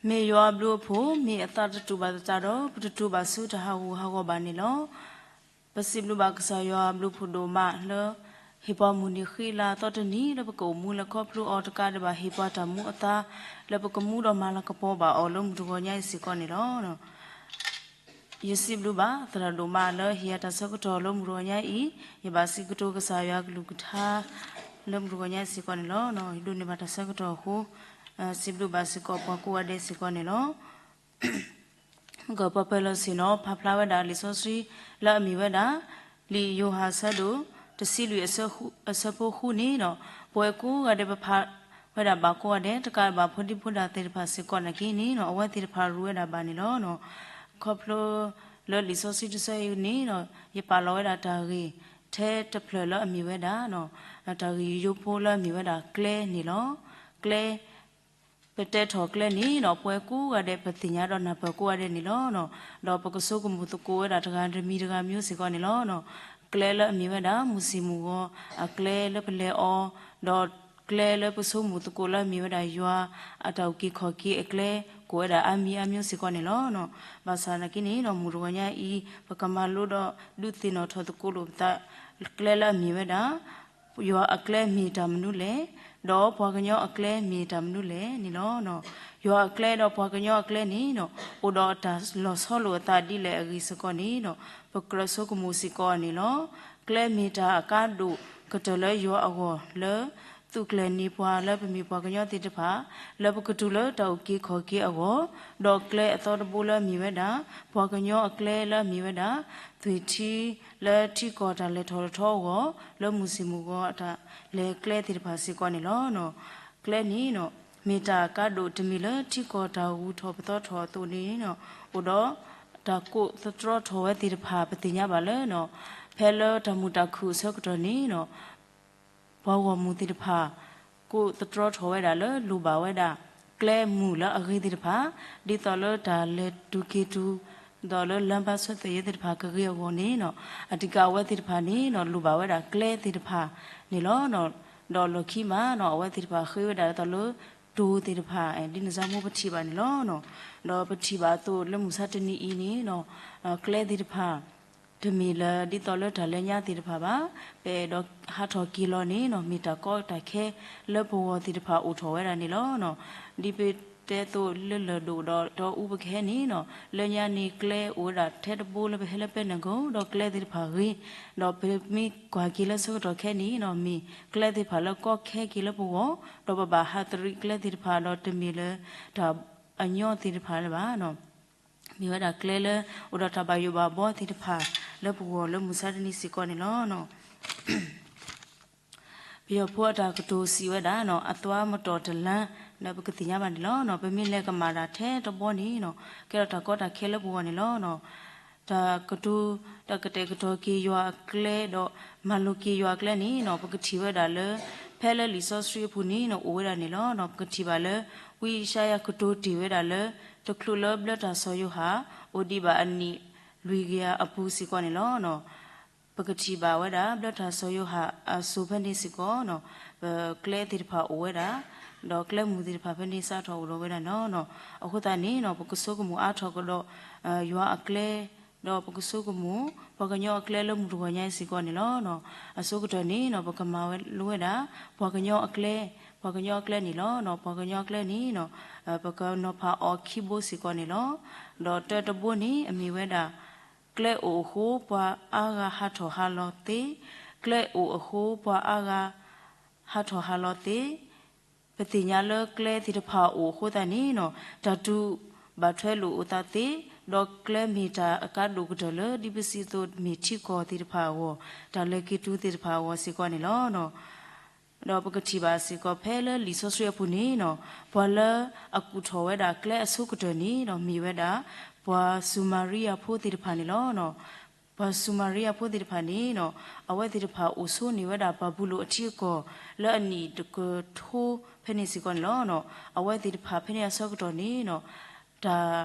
မ့ၢ်ယွၤအဘျုးအဖှိၣ်, မ့ၢ်အသးတတူာ်ဘၣ်သတးဒီး ပတတူာ်ဘၣ်ဆူတၢ်ဟးဂူာ်ဟးဂီၤဘၣ်န့ၣ်လီၤ. ပစံးဘျုးဘၣ်ကစၢ်ယွၤအဘျုးအဖှိၣ်ဒိၣ်မးလၢ ဟ့ၣ်ပှၤမုၢ်နံၤဃ့လၤအသီတနံၤ လၢပကအိၣ်မူလၢခီဖျိအီၤတကးဒံးဘၣ် ဟ့ၣ်ပှၤတၢ်မူအသါ လၢပကမူဒီးမၤလၤကပီၤဘၣ်အီၤလၢမုၢ်တဂီၤညါအံၤစ့ၢ်ကီးန့ၣ်လီၤ. ယစံးဘျုးဘၣ်သရၣ်ဒိၣ်မးလၢဟ့ၣ်ယၤတၢ်ဆၢကတီၢ်လၢမုၢ်တဂီၤညါအံၤ, ယဘၣ်စံးကတိၤကစၢ်ယွၤကလုၢ်ကထါ လၢမုၢ်တဂီၤညါအံၤစ့ၢ်ကီးန့ၣ်လီၤ. ယဒိးန့ၢ်ဘၣ်တၢ်ဆၢကတီၢ်အဃိ စံးဘျုးဘၣ်စ့ၢ်ကီးပှၤကိးဂၤဒဲးစ့ၢ်ကီးန့ၣ်လီၤ. ကပၢ်ပၢၢ်လီၤဆ့ၣ်နီၤ ဖးဖျါဝဲဒၣ်လံာ်စီဆှံလၢအမ့ၢ်ဝဲဒၣ် လံာ်ယိၤဟၣ်အဆၢဒိၣ် တဆံလွံၢ် အဆၢဖိဃုန့ၣ်ဒီး ပဝဲကိးဂၤဒဲးပဖးဝဲဒၣ်ဘၣ်ကိးဂၤဒဲး တကးဘၣ်ဖိဒံဖိဒၣ်သ့ၣ်တဖၣ်စ့ၢ်ကီးနာ်က့န့ၣ်ဒီး အဝဲသ့ၣ်တဖၣ်ရူးဝဲဒၣ်ဘၣ်န့ၣ်လီၤ. ခီဖျိလၢလံာ်စီဆှံတဆၢအံၤန့ၣ်ဒီး ယပာ်လီၤဝဲဒၣ်တၢ်ဂ့ၢ်ထဲတဖျၢၣ်လၢအမ့ၢ်ဝဲဒၣ် တၢ်ဂ့ၢ်ယိယိဖိလၢအမ့ၢ်ဝဲဒၣ်ကျဲန့ၣ်လီၤ. ကျဲ ပတဲထီၣ်ကျဲန့ၣ်ဒီး ပဝဲကိးဂၤဒဲး ပသ့ၣ်ညါဒီးနၢ်ပၢၢ်ကိးဂၤဒဲးန့ၣ်လီၤ. ဒီးပကဆိကမိၣ်သကိးဝဲဒၣ်တဂၤတမံၤတဂၤမျိုးစ့ၢ်ကီးန့ၣ်လီၤ. ကျဲလၢအမ့ၢ်ဝဲဒၣ် မုၢ်ဆ့ၣ်မုၢ်ဂီၤအကျဲလၢပလဲၤအီၤ, ဒီးကျဲလၢပဆိကမိၣ်သကိးလၢအမ့ၢ်ဝဲဒၣ်ယွၤအတၢ်အုၣ်က့ၤခီၣ်က့ၤအကျဲ ကိးဝဲဒၣ်အါမံၤအါမျိုးစ့ၢ်ကီးန့ၣ်လီၤ. ဘၣ်ဆၣ်နာ်က့န့ၣ်ဒီး မုၢ်တဂီၤညါအံၤ ပကမၤလိဒီးဒုးသ့ၣ်နီၣ်ထီၣ်သကိးလိာ်ပသး ကျဲလၢအမ့ၢ်ဝဲဒၣ် ယွၤအကျဲမ့ၢ်တၢ်မနုၤလဲၣ်, ဒီးပှၤကညီအကျဲမ့ၢ်တၢ်မနုၤလဲၣ်န့ၣ်လီၤ. ယွၤအကျဲဒီးပှၤကညီအကျဲန့ၣ်ဒီး အိၣ်ဒီးတၢ်လီၤဆီလိာ်အသးဒ်လဲၣ်အဂ့ၢ်စ့ၢ်ကီးန့ၣ်ဒီး ပကြၢးဆိကမိၣ်စ့ၢ်ကီးန့ၣ်လီၤ. ကျဲမ့ၢ်တၢ်အကါဒိၣ်ကတၢၢ်လၢယွၤအဂီၢ်လၢ သူးကျဲၤန့ၢ်ပှၤလၢပမ့ၢ်ပှၤကညီသ့ၣ်တဖၣ် လၢပကတုၤလၢတၢ်အုၣ်က့ၤခီၣ်က့ၤအဂီၢ်, ဒီးကျဲအသီတဘိလၢအမ့ၢ်ဝဲဒၣ် ပှၤကညီအကျဲလၢအမ့ၢ်ဝဲဒၣ် သွံၣ်ထံလၢထံကီၢ်တၢ်လဲၤထီၣ်လဲၤထီအဂီၢ် လၢမုၢ်ဆ့ၣ်မုၢ်ဂီၤအတၢ်လဲၤကျဲသ့ၣ်တဖၣ်စ့ၢ်ကီးန့ၣ်လီၤ. ကျဲန့ၣ် မ့ၢ်တၢ်အကါဒိၣ်တမံၤလၢထံကီၢ်တၢ်ဂူၤထီၣ်ပသီထီၣ်အသိးန့ၣ် အိၣ်ဒီးတၢ်ကိးသတြီထီၣ်ဝဲသ့ၣ်တဖၣ် ပသ့ၣ်ညါဘၣ်လၢ ဖဲလၢတၢ်မုာ်တၢ်ခုၣ်အဆၢကတီၢ်န့ၣ် ပှၤဂီၢ်မုၢ်သ့ၣ်တဖၣ် ကိးသတြီထီၣ်ဝဲဒၣ်လၢလိၣ်ဘၣ်ဝဲဒၣ် ကျဲမုၢ်လၢအဂ့ၤသ့ၣ်တဖၣ် ဒ်သိးလၢတၢ်လဲၤတုၤက့ၤတုၤ ဒီးလၢလမ်းပန်းဆက်သွယ်ရေးသ့ၣ်တဖၣ်ကဂ့ၤအဂီၢ်န့ၣ် အဓိကအဝဲသ့ၣ်တဖၣ်န့ၣ် လိၣ်ဘၣ်ဝဲဒၣ်ကျဲသ့ၣ်တဖၣ်န့ၣ်လီၤ. ဒီးလီၢ်ခံမး အဝဲသ့ၣ်တဖၣ်ဃ့ဝဲဒၣ်ဒ်သိးလၢ တိၤသ့ၣ်တဖၣ် ဒ်နစၢ်မိၢ်ပထံၣ်ဘၣ်န့ၣ်လီၤ. ဒီးပထံၣ်ဘၣ်အသိးလၢမုၢ်ဆါတနံၤအံၤန့ၣ် ကျဲသ့ၣ်တဖၣ် တမ့ၢ်လၢဒ်သိးလၢတၢ်လၢညါသ့ၣ်တဖၣ်ဘၣ်. ပအဲၣ်ဒိးဟးထီၣ်က့ၤလီၤန့ၣ် မ့ၢ်တၢ်ကီတၢ်ခဲလၢပဂီၢ်သ့ၣ်တဖၣ်အိၣ်ထီၣ်ဝဲဒၣ်န့ၣ်လီၤ. ဒ်ပတဲအသိးလၢလၢၢ်ဒိၣ်ဒီးတီအူပကဟဲန့ၣ် လၢညါန့ၣ်ကျဲအိၣ်ဝဲဒၣ်ထဲတဘိလၢပဟဲလၢပဲနဂီၤ ဒီးကျဲသ့ၣ်တဖၣ်ဂ့ၤ ဒီးပမ့ၢ်ကွၢ်က့ၤလၢဆၢကတီၢ်ခဲအံၤန့ၣ် မ့ၢ်ကျဲသ့ၣ်တဖၣ်လၢကီခဲက့ၤလၢပဂီၢ် ဒီးပဘၣ်ဟးသရံးကျဲသ့ၣ်တဖၣ် ဒီးတမ့ၢ်လၢတၢ်အညီသ့ၣ်တဖၣ်လၢၤဘၣ်. မ့ၢ်ဝဲဒၣ်ကျဲလၢ အိၣ်ဒီးတၢ်ဘၣ်ယိၣ်ဘၣ်ဘှီသ့ၣ်တဖၣ် လၢပဂီၢ်လၢမုၢ်ဆါတနံၤစ့ၢ်ကီးန့ၣ်လီၤ. ပယီၤဖိအတၢ်ကတိၤစံးဝဲဒၣ် အသွမ်းမတီၤတလမ်း လၢပကသ့ၣ်ညါဘၣ်န့ၣ်လီၤ. ပမ့ၢ်လဲၤကမၣ်တၢ်ထဲတဘီန့ၣ် ကဲထီၣ်တၢ်ကီတၢ်ခဲလၢပဂီၢ်န့ၣ်လီၤ. တၢ်ကတိၤ တၢ်ကတဲာ်ကတီၤက့ၤယွၤအကျဲဒီး မၤလိက့ၤယွၤအကျဲန့ၣ် ပကထံၣ်ဝဲဒၣ်လၢ ဖဲလၢလံာ်စီဆှံအပူၤန့ၣ် အိၣ်ဝဲဒၣ်န့ၣ်လီၤ. ပကထံၣ်ဘၣ်လၢ ဝံယၡါယၤကတိၤတ့ၢ်ဝဲဒၣ်လၢ တချုးလၢဘျၢတၢ်စီၤယိၤဟၣ် အိၣ်ဒံးဘၣ်အနံၣ်လွံၢ်ကယၤအပူၤစ့ၢ်ကီးန့ၣ်လီၤ. ပကထံၣ်ဘၣ်ဝဲဒၣ် ဘျၢတၢ်စီၤယိၤဟၣ်အစိၤဖဲန့ၣ်စ့ၢ်ကီး ပကျဲသ့ၣ်တဖၣ်အိၣ်ဝဲဒၣ်, ဒီးကျဲမုၢ်သ့ၣ်တဖၣ်ဖဲန့ၣ်စးထီၣ်အိၣ်ဒီးဝဲဒၣ်န့ၣ်လီၤ. အဃိသတးန့ၣ် ပကဆိကမိၣ်အါထီၣ်ကဒီး ယွၤအကျဲ, ဒီးပကဆိကမိၣ် ပှၤကညီအကျဲလၢမုၢ်တဂီၤညါအံၤစ့ၢ်ကီးန့ၣ်လီၤ. အဆိကတၢၢ်န့ၣ် ပကမၤလိဝဲဒၣ် ပှၤကညီအကျဲ, ပှၤကညီအကျဲန့ၣ်လီၤ. ပှၤကညီအကျဲန့ၣ် ပကနီၤဖးအီၤခံဘိစ့ၢ်ကီးန့ၣ်လီၤ. ဒီးတၢတဘိန့ၣ် အမ့ၢ်ဝဲဒၣ် ကျဲအိၣ်အဃိ ပှၤအါဂၤဟးထီၣ်ဟးလီၤသ့, ကျဲအိၣ်အဃိ ပှၤအါဂၤ ဟးထီၣ်ဟးလီၤသ့, ပသ့ၣ်ညါလၢကျဲသ့ၣ်တဖၣ်အိၣ်အဃိသတးန့ၣ် တၢ်တူၢ်ဘၣ်ထွဲလိာ်အသးသ့, ဒီးကျဲမ့ၢ်တၢ်အကါဒိၣ်ကတၢၢ်လၢ ဒ်ပစံးအသိးမ့ၢ်ထံကီၢ်သ့ၣ်တဖၣ်အဂီၢ်, တၢ်လဲၤက့ၤတုၤသ့ၣ်တဖၣ်အဂီၢ်စ့ၢ်ကီးန့ၣ်လီၤ. ဒီးပကထံၣ်ဘၣ်စ့ၢ်ကီးဖဲလၢလံာ်စီဆှံအပူၤန့ၣ် ပှၤလၢအကူၣ်ထီၣ်ဝဲဒၣ်ကျဲအဆိကတၢၢ်န့ၣ် မ့ၢ်ဝဲဒၣ် ပှၤစူၤမၤရံယၤဖိသ့ၣ်တဖၣ်န့ၣ်လီၤ. ပှၤစူၤမၤရံယၤဖိသ့ၣ်တဖၣ်န့ၣ် အဝဲသ့ၣ်တဖၣ်အိၣ်ဆိးန့ၢ်ဝဲဒၣ်ဘၤဘူလိၣ်အထံအကီၢ် လၢအနံၣ်တကထိဖဲန့ၣ်စ့ၢ်ကီးန့ၣ်လီၤ. အဝဲသ့ၣ်တဖၣ်ဖဲန့ၣ်အဆၢကတီၢ်န့ၣ် တၢ်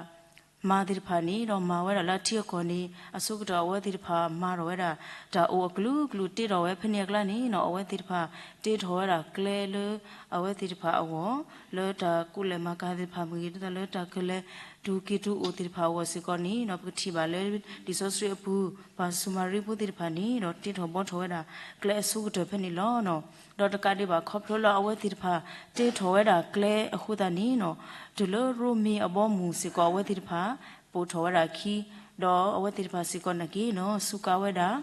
မါသ့ၣ်တဖၣ်န့ၣ် ဒီးမၤဝဲဒၣ်လၢအထံအကီၢ်န့ၣ် အဆိကတၢၢ်အဝဲသ့ၣ်တဖၣ်မၤထီၣ်ဝဲဒၣ် တၢ်အိၣ်အကလုာ်ကလုာ်တ့ထီၣ်ဝဲဖဲန့ၣ်အကျါန့ၣ်နီၤ အဝဲသ့ၣ်တဖၣ်တ့ထီၣ်ဝဲဒၣ်ကျဲလၢ အဝဲသ့ၣ်တဖၣ်အဂီၢ် လၢတၢ်ကူၣ်လဲၤမၤကၤသ့ၣ်တဖၣ်မ့ၢ်ဂ့ၤ ဒ်သိးလၢတၢ်ကလဲၤတုၤက့ၤတုၤအိၣ်သ့ၣ်တဖၣ်အဂီၢ်စ့ၢ်ကီးန့ၣ်နီၤ ပကထံၣ်ဘၣ်လၢလံာ်စီဆှံအပူၤ ပှၤစူၤမၤရံဖိသ့ၣ်တဖၣ်န့ၣ်ဒီးတ့ထီၣ်ဘှီထီၣ်ဝဲဒၣ် ကျဲအဆိကတၢၢ်ဖဲန့ၣ်လီၤနီၤ. ဒီးတကးဒံးဘၣ်ခီဖျိလၢအဝဲသ့ၣ်တဖၣ်တ့ထီၣ်ဝဲဒၣ်ကျဲအဃိသတးန့ၣ်နီၤ တုၤလၢရိမ့ၤအဘီအမုၢ်စ့ၢ်ကီးအဝဲသ့ၣ်တဖၣ် ပိာ်ထီၣ်ဝဲဒၣ်အခံ ဒီးအဝဲသ့ၣ်တဖၣ်စ့ၢ်ကီးနာ်က့နီၤ စူးကါဝဲဒၣ်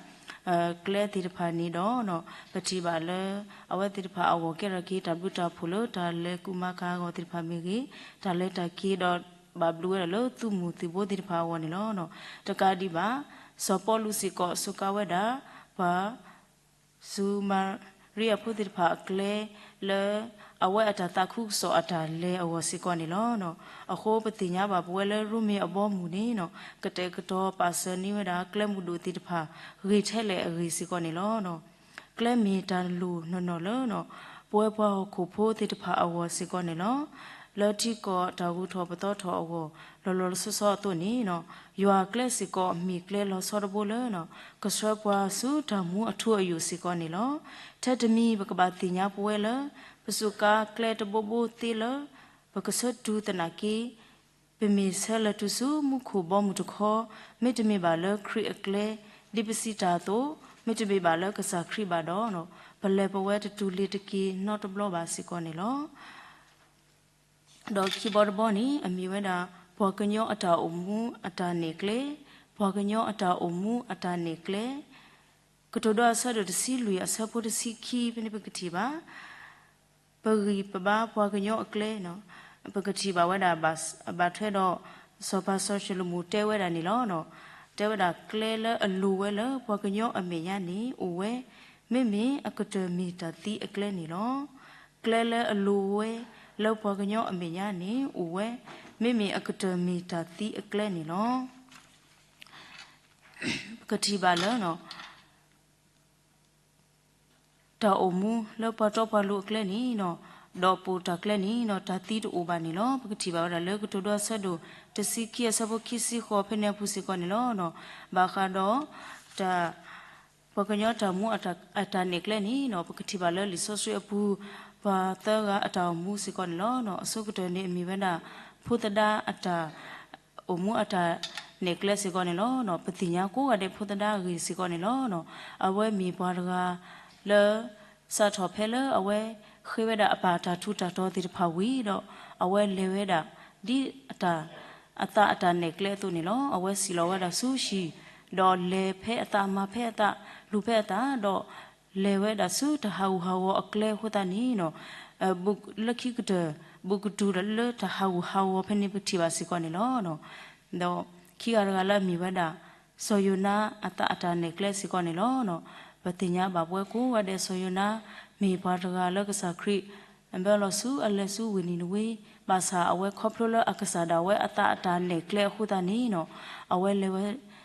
ကျဲသ့ၣ်တဖၣ်န့ၣ်ဒီး ပထံၣ်ဘၣ်လၢ အဝဲသ့ၣ်တဖၣ်အဂီၢ်ကဲထီၣ်က့ၤ တၢ်ဘျုးတၢ်ဖှိၣ်လၢတၢ်လဲၤကူၣ်မၤကၤအဂီၢ်သ့ၣ်တဖၣ်မ့ၢ်ဂ့ၤ တၢ်လဲၤတၢ်က့ၤဒီး ဘၣ်ဘျုးဝဲဒၣ်လၢသုးမုၢ်သံၣ်ဘိသ့ၣ်တဖၣ်အဂီၢ်န့ၣ်လီၤ. တကးဒံးဘၣ် စီၤပီလူးစ့ၢ်ကီးစူးကါဝဲဒၣ် ပှၤ စူၤမၤရံအဖိသ့ၣ်တဖၣ်အကျဲ လၢအဝဲအတၢ်သးခုကစီၣ်အတၢ်လဲၤအဂီၢ်စ့ၢ်ကီးန့ၣ်လီၤ. အဃိပသ့ၣ်ညါဘၣ်ပဝဲလၢရိမ့ၤအဘီအမုၢ်န့ၣ်နီၤ ကတဲာ်ကတီၤပာ်စၢၤန့ၢ်ဝဲဒၣ်ကျဲမုၢ်ဒိၣ်သ့ၣ်တဖၣ် ဂ့ၤထဲလဲၣ်အဂ့ၢ်စ့ၢ်ကီးန့ၣ်လီၤ. ကျဲမ့ၢ်တၢ်လိၣ်နီၢ်နီၢ်လၢ ပဝဲပှၤဟီၣ်ခိၣ်ဖိသ့ၣ်တဖၣ်အဂီၢ်စ့ၢ်ကီးန့ၣ်လီၤ. လၢထံကီၢ်တၢ်ဂုၤထီၣ်ပသီထီၣ်အဂီၢ် လီၤလီၤဆီဆီအသိးန့ၣ်နီၤ ယွၤအကျဲစ့ၢ်ကီးမ့ၢ်ကျဲလီၤဆီတဘိလၢ ကဆှၢပှၤဆူတၢ်မူအထူအယိာ်စ့ၢ်ကီးန့ၣ်လီၤ. ထဲတမံၤပကဘၣ်သ့ၣ်ညါပဝဲလၢ ပစူးကါကျဲတဘိဘိသ့လၢ ပကဆၢတုၤသနာ်က့ ပမ့ၢ်ဆၢလဲၤတုၤဆူမူခိၣ်ဘီမုၢ်တခီ မ့တမ့ၢ်ဘၣ်လၢခရံာ်အကျဲ ဒ်ပစံးတၢ်အသိး မ့တမ့ၢ်ဘၣ်လၢကစၢ်ခရံာ်ဘၣ်ဒီး ပလဲၤပဝဲတတုၤလ့ၤတက့ၤနီတဘျီဘၣ်စ့ၢ်ကီးန့ၣ်လီၤ. ဒီးခံဘီတဘီန့ၣ် အမ့ၢ်ဝဲဒၣ် ပှၤကညီအတၢ်အိၣ်မူအတၢ်နဲၣ်ကျဲ, ပှၤကညီအတၢ်အိၣ်မူအတၢ်နဲၣ်ကျဲ ကတိၤဒိအဆၢဒိၣ်တဆံလွံၢ်အဆၢဖိတဆံခံဖဲန့ၣ်ပကထံၣ်ဘၣ် ပဂံၢ်ပဘါပှၤကညီအကျဲ ပကထံၣ်ဘၣ်ဝဲဒၣ် ဘၣ်ထွဲဒီး စီၤပၤစီၤၡလိၤမိၣ်တဲဝဲဒၣ်န့ၣ်လီၤ. တဲဝဲဒၣ်ကျဲလၢအလိၤဝဲလၢပှၤကညီအမဲာ်ညါန့ၣ်အိၣ်ဝဲ, မ့မ့ၢ်အကတၢၢ်မ့ၢ်တၢ်သံအကျဲန့ၣ်လီၤ. ကျဲလၢအလိၤဝဲလၢပှၤကညီအမဲာ်ညါန့ၣ်အိၣ်ဝဲ, မ့မ့ၢ်အကတၢၢ်မ့ၢ်တၢ်သံအကျဲန့ၣ်လီၤ. ပကထံၣ်ဘၣ်လၢ တၢ်အိၣ်မူလၢပှၤတီပှၤလိၤအကျဲန့ၣ်နီၤ, ဒီးပိာ်တၢ်ကျဲန့ၣ်နီၤ တၢ်သံတအိၣ်ဘၣ်န့ၣ်လီၤ. ပကထံၣ်ဘၣ်ဝဲဒၣ်လၢကတိၤဒိအဆၢဒိၣ် တဆံခံအဆၢဖိခံဆံဃိးဖဲန့ၣ်အပူၤစ့ၢ်ကီးန့ၣ်လီၤ. ဘၣ်ဃးဒီး တၢ် ပှၤကညီတၢ်မူအတၢ်နဲၣ်ကျဲန့ၣ်နီၤ ပကထံၣ်ဘၣ်လၢလံာ်စီဆှံအပူၤ ပှၤသၢဂၤအတၢ်အိၣ်မူစ့ၢ်ကီးန့ၣ်လီၤ. အဆိကတၢၢ်န့ၣ်အမ့ၢ်ဝဲဒၣ် ဖိသဒါအတၢ် အိၣ်မူအတၢ်နဲၣ်ကျဲစ့ၢ်ကီးန့ၣ်လီၤ. ပသ့ၣ်ညါကိးဂၤဒဲးဖိသဒါအဂ့ၢ်စ့ၢ်ကီးန့ၣ်လီၤ. အဝဲမ့ၢ်ပှၤတဂၤလၢ စးထီၣ်ဖဲလၢအဝဲဃ့ဝဲဒၣ်အပၢ်တၢ်ထူးတၢ်တီၤသ့ၣ်တဖၣ်ဝံၤဒီး အဝဲလဲၤဝဲဒၣ် ဒ်အတၢ် အသးအတၢ်နဲၣ်ကျဲအသိးန့ၣ်လီၤ. အဝဲစံၣ်လီၤဝဲဒၣ်ဆူဟံၣ် ဒီးလဲၤဖဲအသးမၤဖဲအသး လူၤဖဲအသး ဒီးလဲၤဝဲဒၣ်ဆူတၢ်ဟးဂူာ်ဟးဂီၤအကျဲအဃိသတးန့ၣ်နီၤ လၢခံကတၢၢ် ဘူးကတုၤဒီးလၢတၢ်ဟးဂူာ်ဟးဂီၤဖဲန့ၣ်ပထံၣ်ဘၣ်စ့ၢ်ကီးန့ၣ်လီၤ. ဒီးခံဂၤတဂၤလၢအမ့ၢ်ဝဲဒၣ် စီၤယိၤနါအသးအတၢ်နဲၣ်ကျဲစ့ၢ်ကီးန့ၣ်လီၤ. ပသ့ၣ်ညါဘၣ်ပဝဲကိးဂၤဒဲး စီၤယိၤနါ မ့ၢ်ပှၤတဂၤလၢကစၢ်ခရံာ် ဘၢလီၤဆူအလဲၤဆူဝ့ၢ်နံၤနဝ့ ဘၣ်ဆၣ်အဝဲခီဖျိလၢအကစၢ်ဒၣ်ဝဲအသးအတၢ်နဲၣ်ကျဲအဃိသတးန့ၣ်နီၤ အဝဲလဲၤဝဲ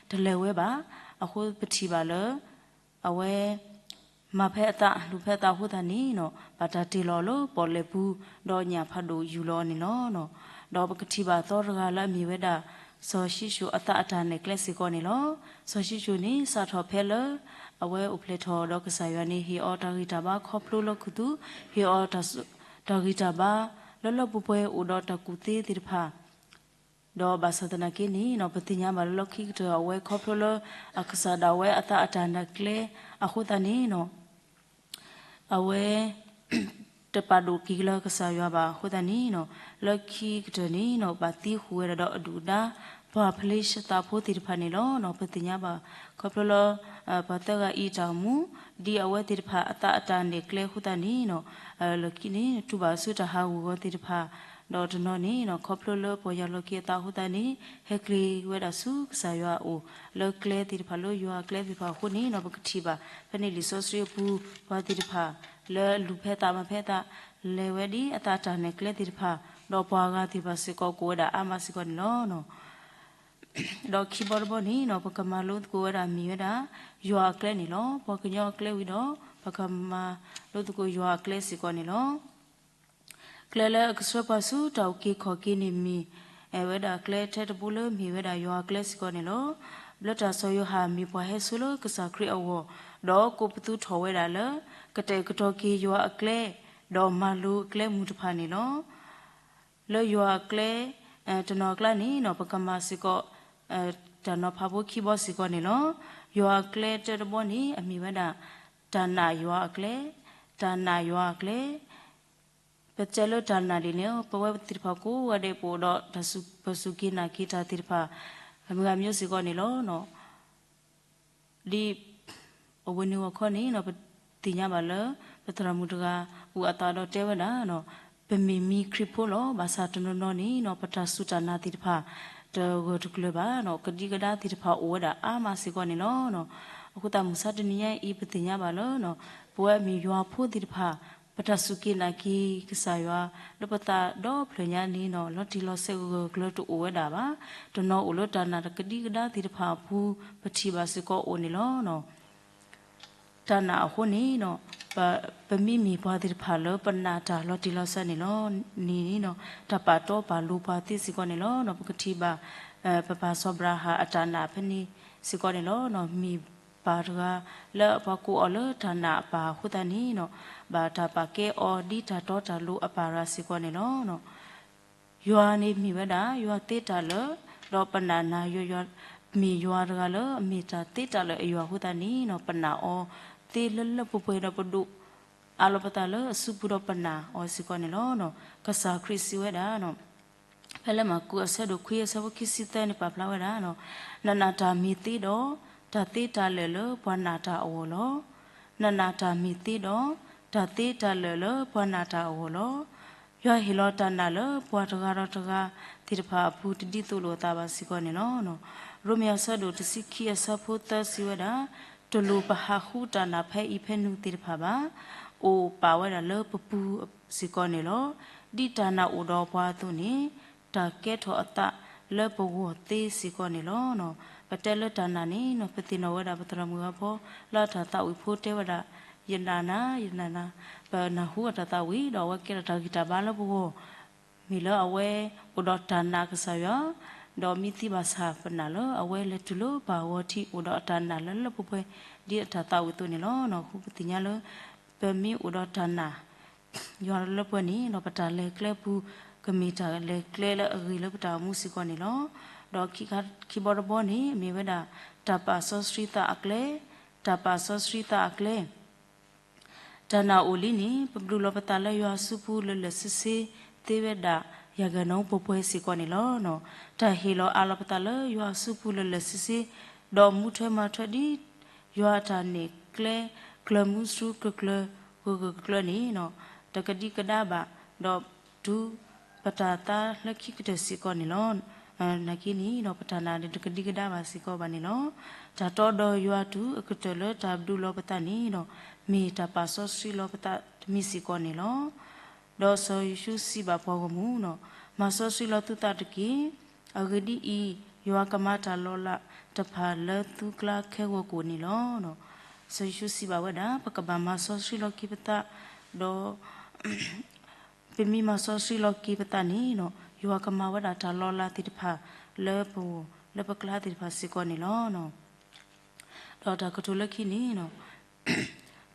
တလဲၤဝဲဘၣ်. အဃိပထံၣ်ဘၣ်လၢ အဝဲ မၤဖဲအသး လူၤဖဲအသးအဃိသတးန့ၣ်နီၤ ဘၣ်တၢ်တ့ၢ်လီၤလၢပီၣ်လဲၣ်ပူၤ ဒီးညၣ်ဖးဒိၣ်ယူၢ်လီၤန့ၣ်လီၤ. ဒီးပကထံၣ်ဘၣ်သီတဂၤလၢအမ့ၢ်ဝဲဒၣ် စီၤၡံၣ်ၡိၣ်အသးအတၢ်နဲၣ်ကျဲစ့ၢ်ကီးန့ၣ်လီၤ. စီၤၡံၣ်ၡိၣ်န့ၣ် စးထီၣ်ဖဲလၢ အဝဲအိၣ်ဖျဲၣ်ထီၣ်ဒီးကစၢ်ယွၤန့ၣ် ဟ့ၣ်အီၤတၢ်ဂံၢ်တၢ်ဘါခီဖျိလၢခူသူၣ်, ဟ့ၣ်အီၤ တၢ်ဂံၢ်တၢ်ဘါ လၢလၢပှဲၤပှဲၤအိၣ်ဒီးတၢ်ကူၣ်သ့သ့ၣ်တဖၣ် ဒီးဘၣ်ဆၣ်သနာ်က့န့ၣ်နီၤ ပသ့ၣ်ညါဘၣ်လၢလီၢ်ခံကတၢၢ် အဝဲခီဖျိလၢ အကစၢ်ဒၣ်ဝဲအသးအတၢ်နဲၣ်ကျဲအဃိသတးန့ၣ်နီၤ အဝဲ တပာ်ဒိၣ်က့ၤလၢကစၢ်ယွၤဘၣ်အဃိသတးန့ၣ်နီၤ လၢခံကတၢၢ်န့ၣ်နီၤ ဘၣ်သံဃုာ်ဝဲဒၣ်ဒီးအဒုၣ်အဒါ ပှၤဖလ့ၡသးဖိသ့ၣ်တဖၣ်န့ၣ်လီၤ. ပသ့ၣ်ညါဘၣ် ခီဖျိလၢ ပှၤသၢဂၤအံၤတၢ်အိၣ်မူ ဒ်အဝဲသ့ၣ်တဖၣ်အသးအတၢ်နဲၣ်ကျဲအဃိသတးန့ၣ်နီၤ လၢခံန့ၣ် တူၢ်ဘၣ်ဆူတၢ်ဟးဂူာ်ဂီၤသ့ၣ်တဖၣ် ဒီးတနီၤန့ၣ်နီၤ ခီဖျိလၢပီၢ်ယၢ်လီၤက့ၤအသးအဃိသတးန့ၣ် ဟဲက့ၤဝဲဒၣ်ဆူကစၢ်ယွၤအအိၣ် လၢကျဲသ့ၣ်တဖၣ်လၢယွၤအကျဲသ့ၣ်တဖၣ်အဃိန့ၣ်နီၤ ပကထံၣ်ဘၣ် ဖဲန့ၣ်လံာ်စီဆှံအပူၤ ပှၤသ့ၣ်တဖၣ် လၢလူၤဖဲသးမၤဖဲသး လဲၤဝဲဒ်အသးအတၢ်နဲၣ်ကျဲသ့ၣ်တဖၣ် ဒီးပှၤဂၤသ့ၣ်တဖၣ်စ့ၢ်ကီးကအိၣ်ဝဲဒၣ်အါမးစ့ၢ်ကီးန့ၣ်လီၤ. ဒီးခံဘီတဘီန့ၣ်နီၤ ပကမၤလိသကိးဝဲဒၣ်မ့ၢ်ဝဲဒၣ် ယွၤအကျဲန့ၣ်လီၤ. ပှၤကညီအကျဲဝံၤဒီး ပကမၤလိသကိးယွၤအကျဲစ့ၢ်ကီးန့ၣ်လီၤ. ကျဲလၢအကဆှၢပှၤဆူတၢ်အုၣ်က့ၤခီၣ်က့ၤန့ၣ်မ့ၢ် အဲၣ်ဝဲဒၣ်ကျဲထဲတဘိလၢမ့ၢ်ဝဲဒၣ်ယွၤအကျဲစ့ၢ်ကီးန့ၣ်လီၤ. ဘျၢတၢ်စီၤယိၤဟၣ်မ့ၢ်ပှၤဟဲဆိလၢကစၢ်ခရံာ်အဂီၢ်, ဒီးကိးပသူထီၣ်ဝဲဒၣ်လၢ ကတဲာ်ကတီၤက့ၤယွၤအကျဲ, ဒီးမၤလိအကျဲမုၢ်တဖၣ်န့ၣ်လီၤ. လၢယွၤအကျဲ တနီၤအကျါန့ၣ်နီၤ ပကမၤစ့ၢ်ကီး တၢ်နီၤဖးဖိခံဘီစ့ၢ်ကီးန့ၣ်လီၤ. ယွၤအကျဲတၢတဘီန့ၣ် အမ့ၢ်ဝဲဒၣ် တၢ်နာ်ယွၤအကျဲ, တၢ်နာ်ယွၤအကျဲ. ပတဲလၢတၢ်နာ်ဒ်န့ၣ် ပဝဲသ့ၣ်တဖၣ်ကိးဂၤဒဲး ပအိၣ်ဒီးတၢ်စူၢ် ပစူၢ်က့ၤနာ်က့ၤတၢ်သ့ၣ်တဖၣ် မုၢ်ဂၤမျိုးစ့ၢ်ကီးန့ၣ်လီၤ. ဒ်အဝဲန့ၣ်ဂီၢ်ခီန့ၣ်နီၤ ပသ့ၣ်ညါဘၣ်လၢ ပသရၣ်မုၣ်တဂၤ အိၣ်အသးဒီးတဲဝဲဒၣ်နီၤ ပမ့ၢ်မံခရံာ်ဖိလီၤ. ဘၣ်ဆၣ်တနီၤနီၤန့ၣ်နီၤ ပတၢ်စူၢ်တၢ်နာ်သ့ၣ်တဖၣ် တဂၢၢ်တကျၢၤဘၣ်နီၤ ကဒံကဒါသ့ၣ်တဖၣ်အိၣ်ဝဲဒၣ်အါမးစ့ၢ်ကီးန့ၣ်လီၤ. အဃိသတးမုၢ်ဆါတနံၤညါအံၤ ပသ့ၣ်ညါဘၣ်လၢ ပဝဲမ့ၢ်ယွၤဖိသ့ၣ်တဖၣ် ပတၢ်စူၢ်က့ၤနာ်က့ၤကစၢ်ယွၤ လၢပသးဒီဖျၢၣ်ညါန့ၣ်နီၤ လီၤတံၢ်လီၤဆဲးဂၢၢ်ဂၢၢ်ကျၢၤကျၢၤတအိၣ်ဝဲဒၣ်ဘၣ်. တနီၤအိၣ်လၢတၢ်နာ်တကဒံကဒါသ့ၣ်တဖၣ်အပူၤ ပထံၣ်ဘၣ်စ့ၢ်ကီးအိၣ်န့ၣ်လီၤ. တၢ်နာ်အဃိန့ၣ်နီၤ ပ ပမ့မ့ၢ်ပှၤသ့ၣ်တဖၣ်လၢပနာ်တၢ်လီၤတံၢ်လီၤဆဲးန့ၣ်လီၤ န့ၣ်နီၤ တၢ်ပာ်တီပာ်လိၤပှၤသ့စ့ၢ်ကီးန့ၣ်လီၤ. ပကထံၣ်ဘၣ် ပပၢ်စီၤအၤဘြၤဟၣ်အတၢ်နာ်ဖဲန့ၣ်စ့ၢ်ကီးန့ၣ်လီၤ. မ့ၢ်ပၢ်တဂၤလၢပှၤကိးအီၤလၢတၢ်နာ်အပၢ်အဃိသတးန့ၣ်နီၤ ဘၣ်တၢ်ပာ်ကဲအီၤဒ်တၢ်တီတၢ်လိၤအပၢ်တဂၤစ့ၢ်ကီးန့ၣ်လီၤ. ယွၤန့ၣ်မ့ၢ်ဝဲဒၣ် ယွၤသ့တၢ်လၢာ်, ဒီးပနာ်နာ်ယွၤ, ယွၤ မ့ၢ်ယွၤတဂၤလၢအမ့ၢ်တၢ်သ့တၢ်လၢာ်အယွၤအဃိသတးန့ၣ်နီၤ ပနာ်အီၤသ့လၢလၢပှဲၤပှဲၤဒီးပဒိၣ် အါလီၤပသးလၢအစုပူၤဒီးပနာ်အီၤစ့ၢ်ကီးန့ၣ်လီၤ. ကစၢ်ခရံာ်စံးဝဲဒၣ် ဖဲလၢမၢ်ကူးအဆၢဒိၣ်ခွံအဆၢဖိခံဆံသၢန့ၣ် ပာ်ဖျါဝဲဒၣ်, နနာ်တၢ်မ့ၢ်သ့ဒီး, တၢ်သ့တၢ်လၢာ်လၢပှၤနာ်တၢ်အဂီၢ်လီၤ. နနာ်တၢ်မ့ၢ်သ့ဒီး, တၢ်သ့တၢ်လၢာ်လၢပှၤနာ်တၢ်အဂီၢ်လီၤ. ယွၤဟ့ၣ်လီၤတၢ်နာ်လၢပှၤတဂၤဒီးတဂၤသ့ၣ်တဖၣ်အပူၤ တဒ်သိးလိာ်အသးဘၣ်စ့ၢ်ကီးန့ၣ်လီၤ. ရိမ့ၤအဆၢဒိၣ်တဆံခံအဆၢဖိသၢစံးဝဲဒၣ်, တလိၣ်ပဟးဃုတၢ်နာ်ဖဲအံၤဖဲနုာ်သ့ၣ်တဖၣ်ဘၣ်. အိၣ်ပာ်ဝဲဒၣ်လၢပပူၤစ့ၢ်ကီးန့ၣ်လီၤ. ဒ်တၢ်နာ်အိၣ်ဒီးပှၤအသိးန့ၣ်, တၢ်ကဲထီၣ်အသးလၢပဂီၢ်သ့စ့ၢ်ကီးန့ၣ်လီၤ. ပတဲလၢတၢ်နာ်န့ၣ် ပသ့ၣ်နီၣ်ဝဲဒၣ်ပသရၣ်မုၣ်ဂၤဖီ လၢအတၢ်သးဝံၣ်ဖိတဲဝဲဒၣ်, ယနာ်နၤ, ယနာ်နၤ, ပနၢ်ဟူအတၢ်သးဝံၣ် ဒီးအဝဲကဲထီၣ်တၢ်ဂံၢ်တၢ်ဘါလၢပဂီၢ် မ့ၢ်လၢအဝဲအိၣ်ဒီးတၢ်နာ်ကစၢ်ယွၤ, ဒီးမ့ၢ်သံဘၣ်ဆၣ်ပနာ်လၢအဝဲလဲၤတုၤလၢပၢ်အဂီၢ်ထံး အိၣ်ဒီးအတၢ်နာ်လၢလၢပှဲၤပှဲၤ ဒ်အတၢ်သးဝံၣ်အသိးန့ၣ်လီၤ. အဃိပသ့ၣ်ညါလၢ ပမ့ၢ်အိၣ်ဒီးတၢ်နာ် ယွၤလၢပှဲၤန့ၣ် ဒီးပတၢ်လဲၤကျဲပူၤ ကမ့ၢ်တၢ်လဲၤကျဲလၢအဂ့ၤလၢပတၢ်အိၣ်မူစ့ၢ်ကီးန့ၣ်လီၤ. ဒီးခံဘီတဘီန့ၣ် မ့ၢ်ဝဲဒၣ် တၢ်ပာ်စီဆှံသးအကျဲ, တၢ်ပာ်စီဆှံသးအကျဲ တၢ်နာ်အိၣ်လံန့ၣ် ပဘျုးလီၤပသးလၢယွၤအစုပူၤလၢာ်လၢာ်ဆ့ဆ့ သ့ဝဲဒၣ် ယၤကၤနီပှဲၤပှဲၤစ့ၢ်ကီးန့ၣ်လီၤ. တၢ်ဟ့ၣ်လီၤအးလီၤပသးလၢယွၤအစုပူၤလၢာ်လၢာ်ဆ့ဆ့, ဒီးမူထွဲမၤထွဲဒ် ယွၤအတၢ်နဲၣ်ကျဲ ကျၢၤမူဆူကျၢၤကျၢၤ ဂၢၢ်ဂၢၢ်ကျၢၤကျၢၤန့ၣ် တကဒံကဒါဘၣ်, ဒီးတုၤပတၢ်သါလၢခံကတၢၢ်စ့ၢ်ကီးန့ၣ်လီၤ. နာ်က့န့ၣ်ဒီး ပတၢ်နာ်န့ၣ် တကဒံကဒါဘၣ်စ့ၢ်ကီးဘၣ်န့ၣ်လီၤ. တၢ်တီဒီးယွၤတုၤအကတၢၢ်လၢတၢ်ဘျုးလီၤပသးန့ၣ်ဒီး မ့ၢ်တၢ်ပာ်စီဆှံလီၤပသးတမံၤစ့ၢ်ကီးန့ၣ်လီၤ. ဒီးစီၤယိၤၡူစံးဘၣ်ပှၤဂီၢ်မုၢ်, မၤစီဆှံလီၤသုသးတက့ၢ်. အဂ့ၢ်ဒ်အံၤ, ယွၤကမၤတၢ်လီၤလးတဖၣ်လၢသုကျါခဲဂီၢ်ကိာ်န့ၣ်လီၤ. စီၤယိၤၡူစံးဘၣ်ဝဲဒၣ်, ပကဘၣ်မၤစီဆှံလီၤက့ၤပသး, ဒီး ပမ့ၢ်မၤစီဆှံလီၤက့ၤပသးန့ၣ်, ယွၤကမၤဝဲဒၣ်တၢ်လီၤလးသ့ၣ်တဖၣ်လၢပဂီၢ်လၢပကျါသ့ၣ်တဖၣ်စ့ၢ်ကီးန့ၣ်လီၤ. ဒီးတၢ်ကတိၤလၢခံန့ၣ်,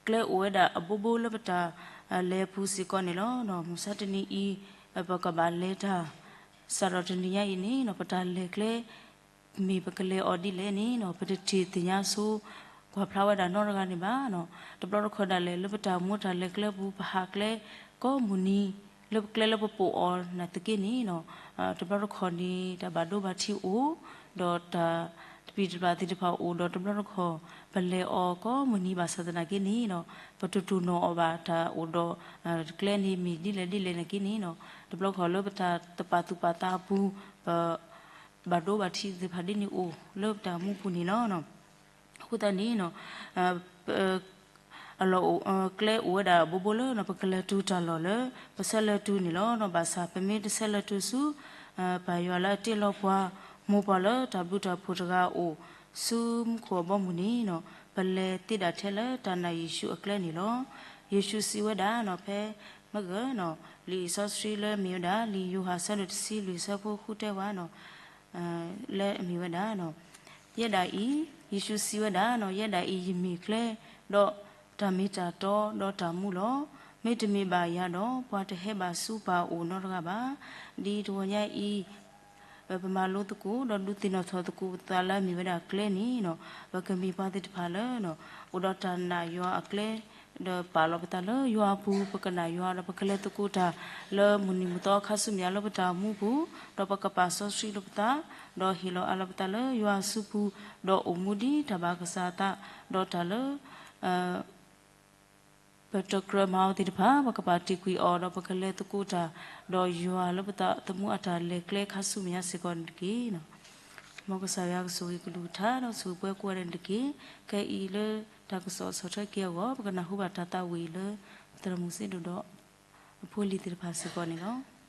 ကျဲအိၣ်ဝဲဒၣ်အဘိဘိလၢပတၢ်လဲၤအပူၤစ့ၢ်ကီးန့ၣ်လီၤ. မုၢ်ဆါတနံၤအံၤ ပကဘၣ်လဲၤတၢ် စးထီၣ်တနံၤညါအံၤန့ၣ် ပတၢ်လဲၤကျဲ မ့ၢ်ပကလဲၤအီၤဒ်လဲၣ်န့ၣ် ပတထံၣ်သ့ၣ်ညါဆိ ကွၢ်ဖျါဝဲဒၣ်နီတဂၤန့ၣ်ဘၣ်. တဘျီတခီၣ်ဒၣ်လဲာ်လၢပတၢ်အိၣ်မူတၢ်လဲၤကျဲပူၤ ပဟးကျဲကိးမုၢ်နံၤ လၢကျဲလၢပပိာ်အီၤနာ်သက့န့ၣ်, တဘျီတခီၣ်န့ၣ် တၢ်ဘၣ်ဒိဘၣ်ထံးအိၣ်, ဒီးတၢ်တပံၢ်တပၢ်သ့ၣ်တဖၣ်အိၣ်, ဒီးတဘျီတခီၣ် ပလဲၤအီၤကိးမုၢ်နံၤဘၣ်ဆၣ်သနာ်က့န့ၣ်, ပတတိၢ်နီၣ်အီၤဘၣ် တၢ်အိၣ်ဒီးကျဲန့ၣ်မ့ၢ်ဒ်လဲၣ်ဒ်လဲၣ်နာ်က့န့ၣ်, တဘျီတခီၣ်လၢပတၢ်တပာ်သူၣ်ပာ်သးအပူၤ ပ ဘၣ်ဒိဘၣ်ထံးသ့ၣ်တဖၣ်ဒ်န့ၣ်အိၣ်လၢပတၢ်အိၣ်မူပူၤန့ၣ်လီၤ. အဃိသတးန့ၣ် အလီၢ်အိၣ် ကျဲအိၣ်ဝဲဒၣ်ဘိဘိလၢ ပကလဲၤတုၤတၢ်လီၢ်လၢ ပဆၢလဲၤတုၤန့ၣ်လီၤ. ဘၣ်ဆၣ်ပမ့ၢ်တဆၢလဲၤတုၤဆူ ပၢ်ယွၤလၢအတ့လီၤပှၤ မိၢ်ပှၢ်လၢတၢ်ဘျုးတၢ်ဖှိၣ်တဂၤအအိၣ် ဆူမူခိၣ်အဘီအမုၢ်န့ၣ် ပလဲၤသ့ဒၣ်ထဲလၢတၢ်နာ်ယ့ၣ်ၡူးအကျဲန့ၣ်လီၤ. ယ့ၣ်ၡူးစံးဝဲဒၣ် ဖဲ မ့ၢ်ဂ့ၤနီၤ, လံာ်စီဆှံလၢအမ့ၢ်ဝဲဒၣ် လံာ်ယိၤဟၣ်ဆၢဒိၣ်တဆံလွံၢ်ဆၢဖိဃုတဲဝဲနီၤ, လၢအမ့ၢ်ဝဲဒၣ်နီၤ, ယဲဒၣ်အံၤ, ယ့ၣ်ၡူးစံးဝဲဒၣ်နီၤ, ယဲဒၣ်အံၤယမ့ၢ်ကျဲ, ဒီးတၢ်မ့ၢ်တၢ်တီ, ဒီးတၢ်မူလီၤ. မ့တမ့ၢ်ဘၣ်ယၤဒီး ပှၤတဟဲဘၣ်ဆူပၢ်အအိၣ်နီတဂၤဘၣ်. ဒ်တဂီၤညါအံၤ ပမၤလိသကိး ဒီးဒုးသ့ၣ်နီၣ်ထီၣ်သကိးပသးလၢအမ့ၢ်ဝဲဒၣ်ကျဲန့ၣ်နီၤ, ပကမ့ၢ်ပှၤသ့ၣ်တဖၣ်လၢ အိၣ်ဒီးတၢ်နာ်ယွၤအကျဲ, ဒီးပာ်လီၤပသးလၢယွၤအပူၤ, ပကနာ်ယွၤ ဒီးပကလဲၤသကိးတၢ်လၢမုၢ်နံၤမုၢ်သီခါဆူမဲာ်ညါလၢပတၢ်အိၣ်မူပူၤ, ဒီးပကပာ်စီဆှံလၢပသး, ဒီးဟ့ၣ်လီၤအါလီၤပသးလၢယွၤအစုပူၤ, ဒီးအိၣ်မူဒ်တၢ်ဘၣ်ကစၢ်အသး, ဒီးတၢ်လၢ ပတကြၢးမၤအီၤသ့ၣ်တဖၣ် ပကပာ်တ့ၢ်ကွံာ်အီၤ ဒီးပကလဲၤသကိးတၢ်, ဒီးယွၤလၢပသးသမူအတၢ်လဲၤကျဲခါဆူမဲာ်ညါစ့ၢ်ကီးန့ၣ်တက့ၢ်. မ်ကစၢ်ယွၤကဆိၣ်ဂ့ၤကလုၢ်ကထါ ဒီးဆိၣ်ဂ့ၤပှၤကိးဂၤဒဲးန့ၣ်တက့ၢ်. ခဲအံၤလၢတၢ်ကစီၣ်ဆီၣ်ထွဲက့ၤအဂီၢ် ပကနၢ်ဟူဘၣ်တၢ်သးဝံၣ်လၢ သရၣ်မုၣ်စ့ဒိၣ်ဒီး အဖိအလံၤသ့ၣ်တဖၣ်စ့ၢ်ကီးန့ၣ်လီၤ.